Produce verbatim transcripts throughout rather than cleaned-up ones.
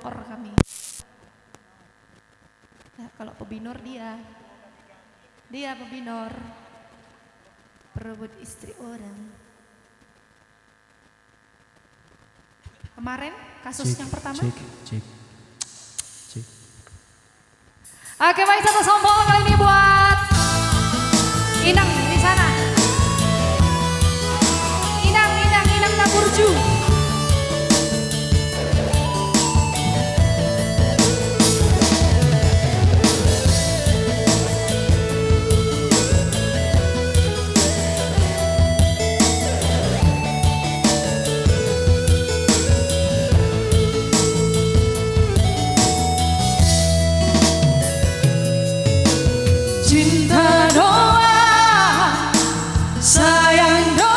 Or kami. Nah, kalau pebinor dia. Dia pebinor. Perebut istri orang. Kemarin kasus yang pertama. Cek, cek, cek. Oke, baik, satu sampel kali ini buat Inang di sana. Inang, Inang, Inang na burju. Cinta doang, sayang doang,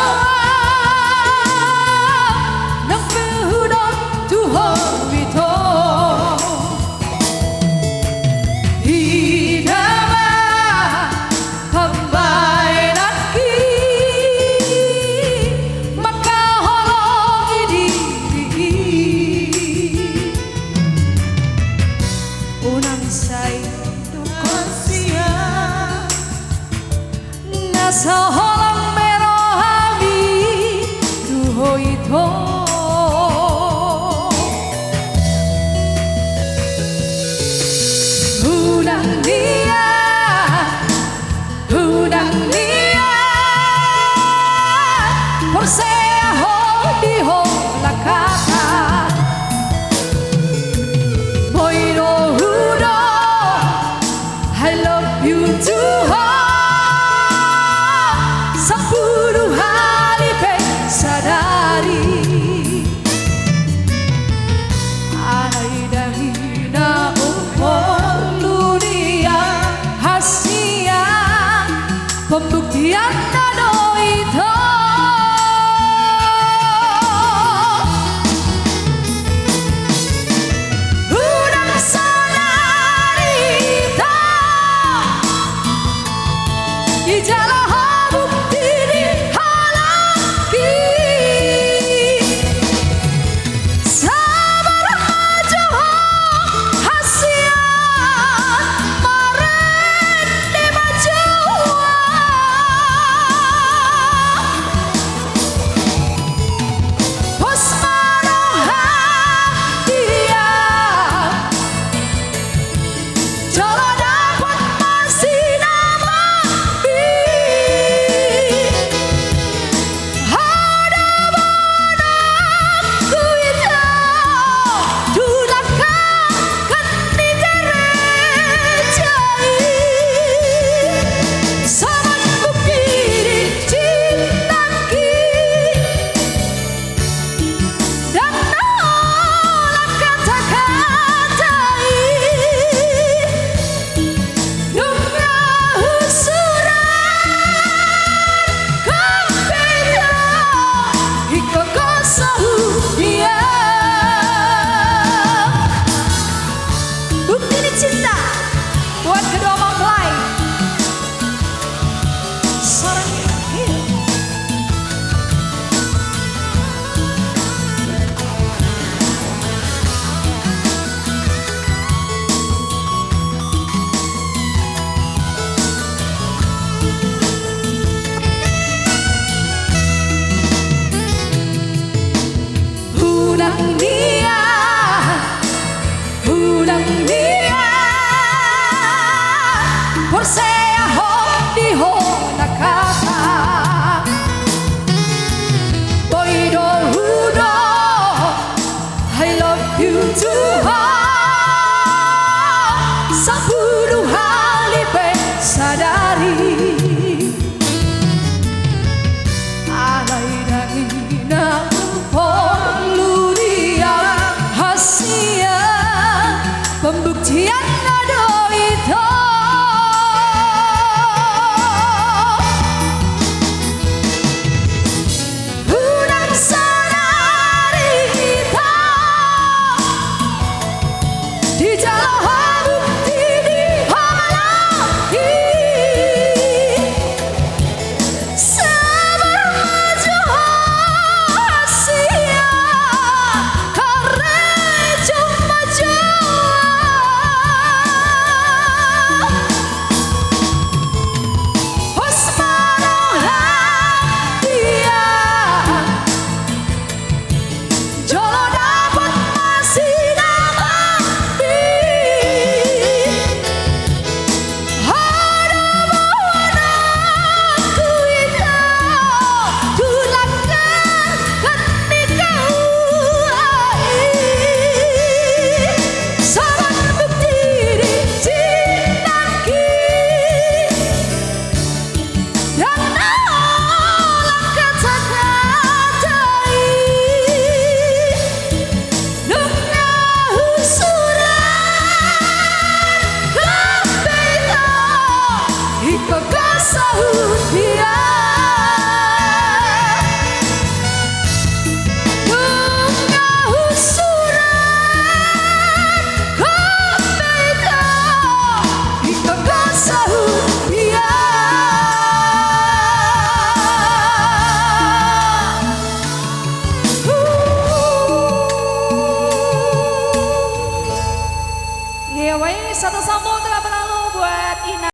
naung pe hudok tu ho ito. Ida ma pambahenanki, mangkaholongi diri i. Unang sai dungkon sian na so holan be rohami tu ho ito. Unang nian, unang nian porsea ho di holan hata. Boi do hudok I love you tu ho sampulu hali pe sadari. Alai ndang i na umporlu nian hasian, pembuktianna do ito. Unang sonari ito dijalo ho bukti di halak i. Sabar ma jo ho hasian, marende ma jo ho. Pos ma roham, ia jala dapot ma sinamotmi. Ho do boanonku ito, tulang hahang ni gareja i. Songon bukti di cintangki, ndang na holan kata-kata i. Nunga husurat, ingkon pe jo ingkon so hubiar. Bukti ni cinta buat kedua mempelai. Sarang hidup. Unang nian, unang nian porsea ho di holan hata. Boi do hudok I love you tu ho sampulu hali pe sadari. Alai ndang i na umporlu nian hasian, pembuktianna do ito. Unang sonari ito dijalo ho bukti di halak i. Sabar ma jo ho hasian, karejo ma jo Satu sambutan